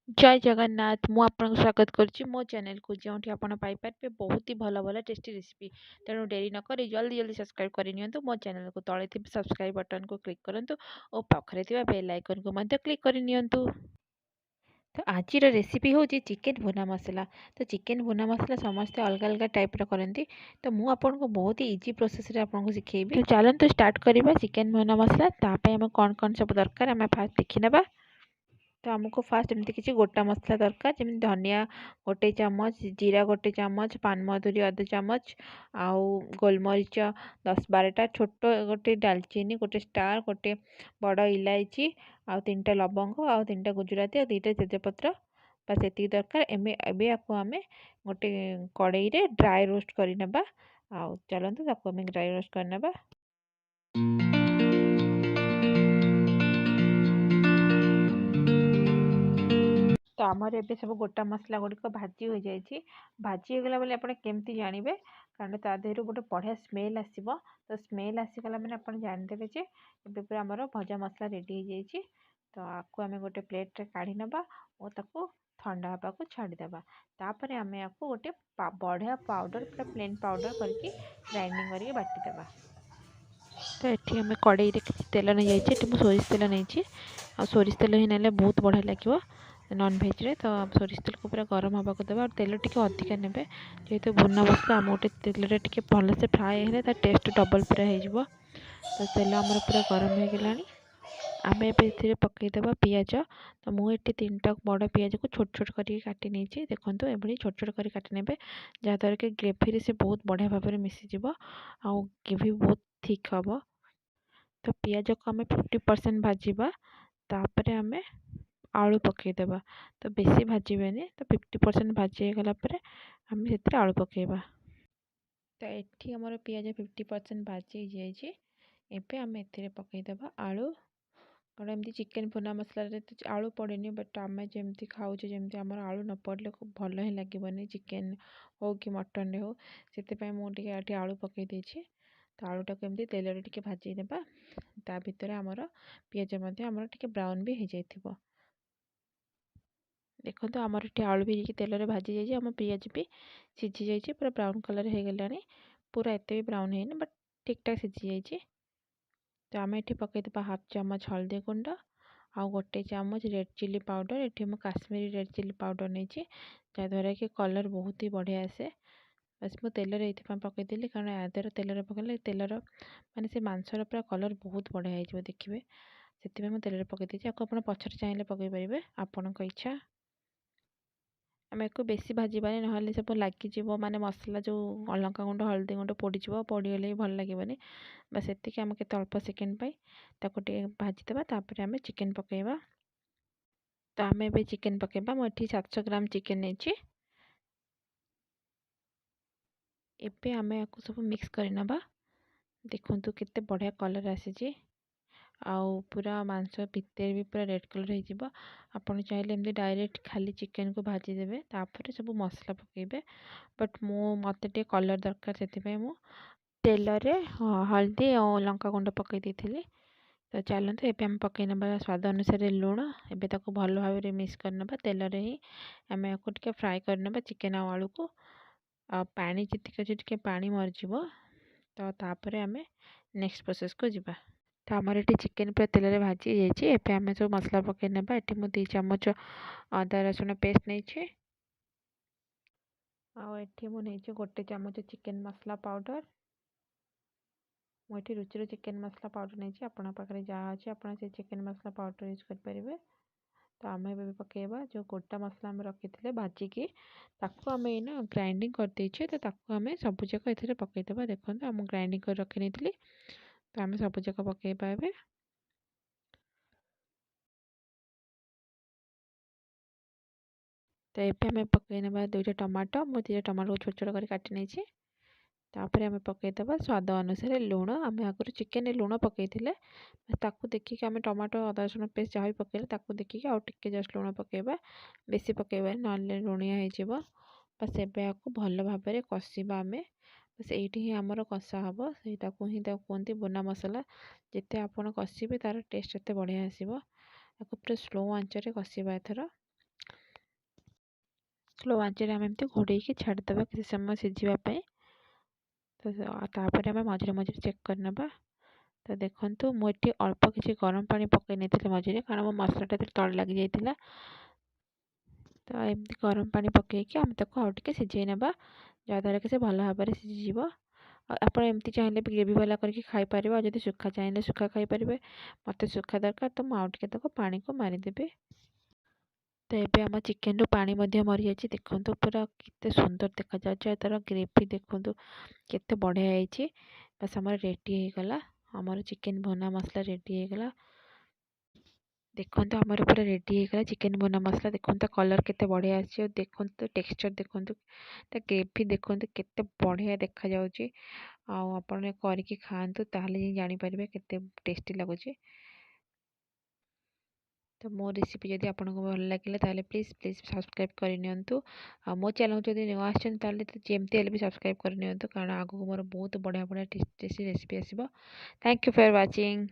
ଜୟ ଜଗନ୍ନାଥ। ମୁଁ ଆପଣଙ୍କୁ ସ୍ୱାଗତ କରୁଛି ମୋ ଚ୍ୟାନେଲକୁ, ଯେଉଁଠି ଆପଣ ପାଇପାରିବେ ବହୁତ ହି ଭଲ ଭଲ ଟେଷ୍ଟି ରେସିପି। ତେଣୁ ଡେରି ନକରି ଜଲ୍ଦି ଜଲ୍ଦି ସବସ୍କ୍ରାଇବ୍ କରିନିଅନ୍ତୁ ମୋ ଚ୍ୟାନେଲକୁ। ତଳେ ଥିବା ସବସ୍କ୍ରାଇବ୍ ବଟନ୍କୁ କ୍ଲିକ୍ କରନ୍ତୁ ଓ ପାଖରେ ଥିବା ବେଲ୍ ଆଇକନ୍କୁ ମଧ୍ୟ କ୍ଲିକ୍ କରିନିଅନ୍ତୁ। ତ ଆଜିର ରେସିପି ହେଉଛି ଚିକେନ୍ ଭୁନା ମସଲା। ତ ଚିକେନ୍ ଭୁନା ମସଲା ସମସ୍ତେ ଅଲଗା ଅଲଗା ଟାଇପ୍ର କରନ୍ତି, ତ ମୁଁ ଆପଣଙ୍କୁ ବହୁତ ଇଜି ପ୍ରୋସେସ୍ରେ ଆପଣଙ୍କୁ ଶିଖେଇବି। ତ ଚାଲନ୍ତୁ ଷ୍ଟାର୍ଟ କରିବା ଚିକେନ୍ ଭୁନା ମସଲା। ତା ପାଇଁ ଆମେ କ'ଣ କ'ଣ ସବୁ ଦରକାର ଆମେ ଫାଷ୍ଟ ଦେଖିନେବା। ତ ଆମକୁ ଫାଷ୍ଟ ଏମିତି କିଛି ଗୋଟା ମସଲା ଦରକାର, ଯେମିତି ଧନିଆ 1 ଚାମଚ, ଜିରା 1 ଚାମଚ, ପାନମଧୁରୀ ଅଧ ଚାମଚ, ଆଉ ଗୋଲମରିଚ 10-12ଟା, ଛୋଟ ଗୋଟେ ଡାଲଚିନି, ଗୋଟେ ଷ୍ଟାର, ଗୋଟେ ବଡ଼ ଇଲାଇଚି, ଆଉ 3ଟା ଲବଙ୍ଗ, ଆଉ 3ଟା ଗୁଜୁରାତି, ଆଉ 2ଟା ତେଜପତ୍ର। ବାସ୍, ଏତିକି ଦରକାର। ଏବେ ୟାକୁ ଆମେ ଗୋଟେ କଡ଼େଇରେ ଡ୍ରାଏ ରୋଷ୍ଟ କରିନେବା। ଆଉ ଚାଲନ୍ତୁ ତାକୁ ଆମେ ଡ୍ରାଏ ରୋଷ୍ଟ କରିନେବା। ତ ଆମର ଏବେ ସବୁ ଗୋଟା ମସଲା ଗୁଡ଼ିକ ଭାଜି ହୋଇଯାଇଛି। ଭାଜି ହୋଇଗଲା ବୋଲି ଆପଣ କେମିତି ଜାଣିବେ? କାରଣ ତା ଦେହରୁ ଗୋଟେ ବଢ଼ିଆ ସ୍ମେଲ୍ ଆସିବ। ତ ସ୍ମେଲ୍ ଆସିଗଲା ମାନେ ଆପଣ ଜାଣିଦେବେ ଯେ ଏବେ ପୁରା ଆମର ଭଜା ମସଲା ରେଡ଼ି ହେଇଯାଇଛି। ତ ଆକୁ ଆମେ ଗୋଟେ ପ୍ଲେଟ୍ରେ କାଢ଼ି ନେବା ଓ ତାକୁ ଥଣ୍ଡା ହେବାକୁ ଛାଡ଼ିଦେବା। ତାପରେ ଆମେ ୟାକୁ ଗୋଟେ ବଢ଼ିଆ ପାଉଡ଼ର, ପୁରା ପ୍ଲେନ୍ ପାଉଡ଼ର କରିକି ଗ୍ରାଇଣ୍ଡିଙ୍ଗ କରିକି ବାଟିଦେବା। ତ ଏଠି ଆମେ କଡ଼େଇରେ କିଛି ତେଲ ନେଇଯାଇଛି। ଏଠି ମୁଁ ସୋରିଷ ତେଲ ନେଇଛି, ଆଉ ସୋରିଷ ତେଲ ହିଁ ନେଲେ ବହୁତ ବଢ଼ିଆ ଲାଗିବ ନନଭେଜ୍ରେ। ତ ସୋରିଷ ତେଲକୁ ପୁରା ଗରମ ହେବାକୁ ଦେବା, ଆଉ ତେଲ ଟିକେ ଅଧିକା ନେବେ, ଯେହେତୁ ଭୁନା ମସଲା ଆମ ଗୋଟେ ତେଲରେ ଟିକେ ଭଲସେ ଫ୍ରାଏ ହେଲେ ତା ଟେଷ୍ଟ ଡବଲ୍ ପୁରା ହେଇଯିବ। ତ ତେଲ ଆମର ପୁରା ଗରମ ହେଇଗଲାଣି। ଆମେ ଏବେ ଏଥିରେ ପକାଇଦେବା ପିଆଜ। ତ ମୁଁ ଏଠି 3ଟା ବଡ଼ ପିଆଜକୁ ଛୋଟ ଛୋଟ କରିକି କାଟି ନେଇଛି। ଦେଖନ୍ତୁ, ଏଭଳି ଛୋଟ ଛୋଟ କରି କାଟି ନେବେ, ଯାହାଦ୍ୱାରା କି ଗ୍ରେଭିରେ ସେ ବହୁତ ବଢ଼ିଆ ଭାବରେ ମିଶିଯିବ ଆଉ ଗ୍ରେଭି ବହୁତ ଥିକ୍ ହେବ। ତ ପିଆଜକୁ ଆମେ 50% ଭାଜିବା, ତାପରେ ଆମେ ଆଳୁ ପକାଇଦେବା। ତ ବେଶୀ ଭାଜିବେନି। ତ 50% ଭାଜି ହେଇଗଲା ପରେ ଆମେ ସେଥିରେ ଆଳୁ ପକାଇବା। ତ ଏଠି ଆମର ପିଆଜ 50% ଭାଜି ହେଇଯାଇଛି। ଏବେ ଆମେ ଏଥିରେ ପକାଇଦେବା ଆଳୁ, କାରଣ ଏମିତି ଚିକେନ୍ ଭୁନା ମସଲାରେ ତ ଆଳୁ ପଡ଼େନି, ବଟ୍ ଆମେ ଯେମିତି ଖାଉଛେ, ଯେମିତି ଆମର ଆଳୁ ନ ପଡ଼ିଲେ ଖୁବ୍ ଭଲ ହିଁ ଲାଗିବନି, ଚିକେନ୍ ହଉ କି ମଟନ୍ରେ ହଉ। ସେଥିପାଇଁ ମୁଁ ଟିକେ ଏଠି ଆଳୁ ପକାଇ ଦେଇଛି। ତ ଆଳୁଟାକୁ ଏମିତି ତେଲରେ ଟିକେ ଭାଜି ନେବା। ତା ଭିତରେ ଆମର ପିଆଜ ମଧ୍ୟ ଆମର ଟିକେ ବ୍ରାଉନ୍ ବି ହେଇଯାଇଥିବ। ଦେଖନ୍ତୁ, ଆମର ଏଠି ଆଳୁ ବି ଟିକେ ତେଲରେ ଭାଜି ଯାଇଛି, ଆମ ପିଆଜ ବି ସିଝି ଯାଇଛି, ପୁରା ବ୍ରାଉନ୍ କଲର୍ ହେଇଗଲାଣି। ପୁରା ଏତେ ବି ବ୍ରାଉନ୍ ହେଇନି, ବଟ୍ ଠିକ୍ଠାକ୍ ସିଝି ଯାଇଛି। ତ ଆମେ ଏଠି ପକାଇଦେବା ହାଫ୍ ଚାମଚ ହଳଦୀ ଗୁଣ୍ଡ ଆଉ 1 ଚାମଚ ରେଡ଼୍ ଚିଲି ପାଉଡ଼ର। ଏଠି ମୁଁ କାଶ୍ମୀରୀ ରେଡ଼୍ ଚିଲି ପାଉଡ଼ର ନେଇଛି, ଯାହାଦ୍ୱାରା କି କଲର୍ ବହୁତ ହି ବଢ଼ିଆ ଆସେ। ବାସ୍, ମୁଁ ତେଲରେ ଏଇଥିପାଇଁ ପକାଇଦେଲି, କାରଣ ୟା ଦ୍ୱାରା ତେଲରେ ପକାଇଲେ ତେଲର ମାନେ ସେ ମାଂସର ପୁରା କଲର୍ ବହୁତ ବଢ଼ିଆ ହେଇଯିବ ଦେଖିବେ। ସେଥିପାଇଁ ମୁଁ ତେଲରେ ପକାଇ ଦେଇଛି। ଆକୁ ଆପଣ ପଛରେ ଚାହିଁଲେ ପକାଇ ପାରିବେ, ଆପଣଙ୍କ ଇଚ୍ଛା। ଆମେ ୟାକୁ ବେଶୀ ଭାଜିବାନି, ନହେଲେ ସବୁ ଲାଗିଯିବ, ମାନେ ମସଲା ଯେଉଁ ଲଙ୍କା ଗୁଣ୍ଡ ହଳଦୀ ଗୁଣ୍ଡ ପୋଡ଼ିଯିବ, ପୋଡ଼ିଗଲେ ବି ଭଲ ଲାଗିବନି। ବାସ୍, ଏତିକି ଆମେ କେତେ ଅଳ୍ପ ସେକେଣ୍ଡ ପାଇଁ ତାକୁ ଟିକେ ଭାଜିଦେବା, ତାପରେ ଆମେ ଚିକେନ୍ ପକାଇବା। ତ ଆମେ ଏବେ ଚିକେନ୍ ପକାଇବା। ମୁଁ ଏଠି 700 ଗ୍ରାମ ଚିକେନ୍ ନେଇଛି। ଏବେ ଆମେ ୟାକୁ ସବୁ ମିକ୍ସ କରିନେବା। ଦେଖନ୍ତୁ କେତେ ବଢ଼ିଆ କଲର୍ ଆସିଛି, ଆଉ ପୁରା ମାଂସ ଭିତରେ ବି ପୁରା ରେଡ଼୍ କଲର୍ ହେଇଯିବ। ଆପଣ ଚାହିଁଲେ ଏମିତି ଡାଇରେକ୍ଟ ଖାଲି ଚିକେନ୍କୁ ଭାଜିଦେବେ, ତାପରେ ସବୁ ମସଲା ପକାଇବେ, ବଟ୍ ମୁଁ ମୋତେ ଟିକେ କଲର୍ ଦରକାର, ସେଥିପାଇଁ ମୁଁ ତେଲରେ ହଳଦୀ ଆଉ ଲଙ୍କା ଗୁଣ୍ଡ ପକାଇ ଦେଇଥିଲି। ତ ଚାଲନ୍ତୁ ଏବେ ଆମେ ପକାଇ ନେବା ସ୍ୱାଦ ଅନୁସାରେ ଲୁଣ। ଏବେ ତାକୁ ଭଲ ଭାବରେ ମିକ୍ସ କରିନେବା। ତେଲରେ ହିଁ ଆମେ ୟାକୁ ଟିକେ ଫ୍ରାଏ କରିନେବା ଚିକେନ୍ ଆଉ ଆଳୁକୁ, ଆଉ ପାଣି ଯେତିକି ଅଛି ଟିକେ ପାଣି ମରିଯିବ। ତ ତାପରେ ଆମେ ନେକ୍ସଟ ପ୍ରୋସେସ୍କୁ ଯିବା। ତ ଆମର ଏଠି ଚିକେନ୍ ପୁରା ତେଲରେ ଭାଜି ହେଇଯାଇଛି। ଏବେ ଆମେ ସବୁ ମସଲା ପକାଇ ନେବା। ଏଠି ମୁଁ 2 ଚାମଚ ଅଦା ରସୁଣ ପେଷ୍ଟ ନେଇଛି, ଆଉ ଏଠି ମୁଁ ନେଇଛି 1 ଚାମଚ ଚିକେନ୍ ମସଲା ପାଉଡ଼ର। ମୁଁ ଏଠି ରୁଚିର ଚିକେନ୍ ମସଲା ପାଉଡ଼ର ନେଇଛି। ଆପଣଙ୍କ ପାଖରେ ଯାହା ଅଛି ଆପଣ ସେ ଚିକେନ୍ ମସଲା ପାଉଡ଼ର ୟୁଜ୍ କରିପାରିବେ। ତ ଆମେ ଏବେ ପକାଇବା ଯେଉଁ ଗୋଟା ମସଲା ଆମେ ରଖିଥିଲେ ଭାଜିକି, ତାକୁ ଆମେ ଏଇନା ଗ୍ରାଇଣ୍ଡିଙ୍ଗ କରିଦେଇଛେ। ତ ତାକୁ ଆମେ ସବୁଯାକ ଏଥିରେ ପକାଇଦେବା। ଦେଖନ୍ତୁ, ମୁଁ ଗ୍ରାଇଣ୍ଡିଙ୍ଗ କରି ରଖିନେଇଥିଲି। ତ ଆମେ ସବୁଯାକ ପକାଇବା ଏବେ। ତ ଏବେ ଆମେ ପକାଇ ନେବା 2ଟା ଟମାଟୋ। ମୁଁ 2ଟା ଟମାଟୋକୁ ଛୋଟ ଛୋଟ କରି କାଟି ନେଇଛି। ତାପରେ ଆମେ ପକାଇଦେବା ସ୍ୱାଦ ଅନୁସାରେ ଲୁଣ। ଆମେ ଆଗରୁ ଚିକେନରେ ଲୁଣ ପକାଇଥିଲେ, ତାକୁ ଦେଖିକି ଆମେ ଟମାଟୋ ଅଦା ରସୁଣ ପେଷ୍ଟ ଯାହା ବି ପକାଇଲେ ତାକୁ ଦେଖିକି ଆଉ ଟିକେ ଜଷ୍ଟ ଲୁଣ ପକାଇବା, ବେଶୀ ପକାଇବାନି, ନହେଲେ ଲୁଣିଆ ହେଇଯିବ। ବାସ୍, ଏବେ ୟାକୁ ଭଲ ଭାବରେ କଷିବା ଆମେ। ବାସ୍, ଏଇଠି ହିଁ ଆମର କଷା ହେବ। ସେଇଟାକୁ ହିଁ ତାକୁ କୁହନ୍ତି ବୁନା ମସଲା। ଯେତେ ଆପଣ କଷିବେ ତାର ଟେଷ୍ଟ ସେତେ ବଢ଼ିଆ ଆସିବ। ତାକୁ ପୁରା ସ୍ଲୋ ଆଞ୍ଚରେ କଷିବା ଏଥର। ସ୍ଲୋ ଆଞ୍ଚରେ ଆମେ ଏମିତି ଘୋଡ଼େଇକି ଛାଡ଼ିଦେବା କିଛି ସମୟ ସିଝିବା ପାଇଁ। ତ ତାପରେ ଆମେ ମଝିରେ ମଝିରେ ଚେକ୍ କରିନେବା। ତ ଦେଖନ୍ତୁ, ମୁଁ ଏଠି ଅଳ୍ପ କିଛି ଗରମ ପାଣି ପକାଇ ନେଇଥିଲି ମଝିରେ, କାରଣ ମୋ ମସଲାଟା ଏଥିରେ ତଳେ ଲାଗିଯାଇଥିଲା। ତ ଏମିତି ଗରମ ପାଣି ପକାଇକି ଆମେ ତାକୁ ଆଉ ଟିକେ ସିଝେଇ ନେବା, ଯାହାଦ୍ୱାରା କି ସେ ଭଲ ଭାବରେ ସିଝିଯିବ। ଆଉ ଆପଣ ଏମିତି ଚାହିଁଲେ ବି ଗ୍ରେଭି ବାଲା କରିକି ଖାଇପାରିବେ, ଆଉ ଯଦି ଶୁଖା ଚାହିଁଲେ ଶୁଖା ଖାଇପାରିବେ। ମୋତେ ଶୁଖା ଦରକାର, ତ ମୁଁ ଆଉ ଟିକେ ତାକୁ ପାଣିକୁ ମାରିଦେବି। ତ ଏବେ ଆମ ଚିକେନରୁ ପାଣି ମଧ୍ୟ ମରିଯାଇଛି। ଦେଖନ୍ତୁ, ପୁରା କେତେ ସୁନ୍ଦର ଦେଖାଯାଉଛି, ଆଉ ତା'ର ଗ୍ରେଭି ଦେଖନ୍ତୁ କେତେ ବଢ଼ିଆ ହେଇଛି। ବାସ୍, ଆମର ରେଡ଼ି ହେଇଗଲା, ଆମର ଚିକେନ ଭୁନା ମସଲା ରେଡ଼ି ହେଇଗଲା। ଦେଖନ୍ତୁ, ଆମର ପୁରା ରେଡ଼ି ହେଇଗଲା ଚିକେନ ଭୁନା ମସଲା। ଦେଖନ୍ତୁ, କଲର୍ କେତେ ବଢ଼ିଆ ଆସିଛି, ଆଉ ଦେଖନ୍ତୁ ଟେକ୍ସଚର୍, ଦେଖନ୍ତୁ ତା ଗ୍ରେଭି, ଦେଖନ୍ତୁ କେତେ ବଢ଼ିଆ ଦେଖାଯାଉଛି। ଆଉ ଆପଣ କରିକି ଖାଆନ୍ତୁ, ତାହେଲେ ଯାଇ ଜାଣିପାରିବେ କେତେ ଟେଷ୍ଟି ଲାଗୁଛି। ତ ମୋ ରେସିପି ଯଦି ଆପଣଙ୍କୁ ଭଲ ଲାଗିଲା, ତାହେଲେ ପ୍ଲିଜ୍ ପ୍ଲିଜ୍ ସବସ୍କ୍ରାଇବ୍ କରିନିଅନ୍ତୁ। ଆଉ ମୋ ଚ୍ୟାନେଲ୍କୁ ଯଦି ନୂଆ ଆସିଛନ୍ତି, ତାହେଲେ ଯେମିତି ହେଲେ ବି ସବସ୍କ୍ରାଇବ୍ କରିନିଅନ୍ତୁ, କାରଣ ଆଗକୁ ମୋର ବହୁତ ବଢ଼ିଆ ବଢ଼ିଆ ଟେଷ୍ଟି ରେସିପି ଆସିବ। Thank you for watching.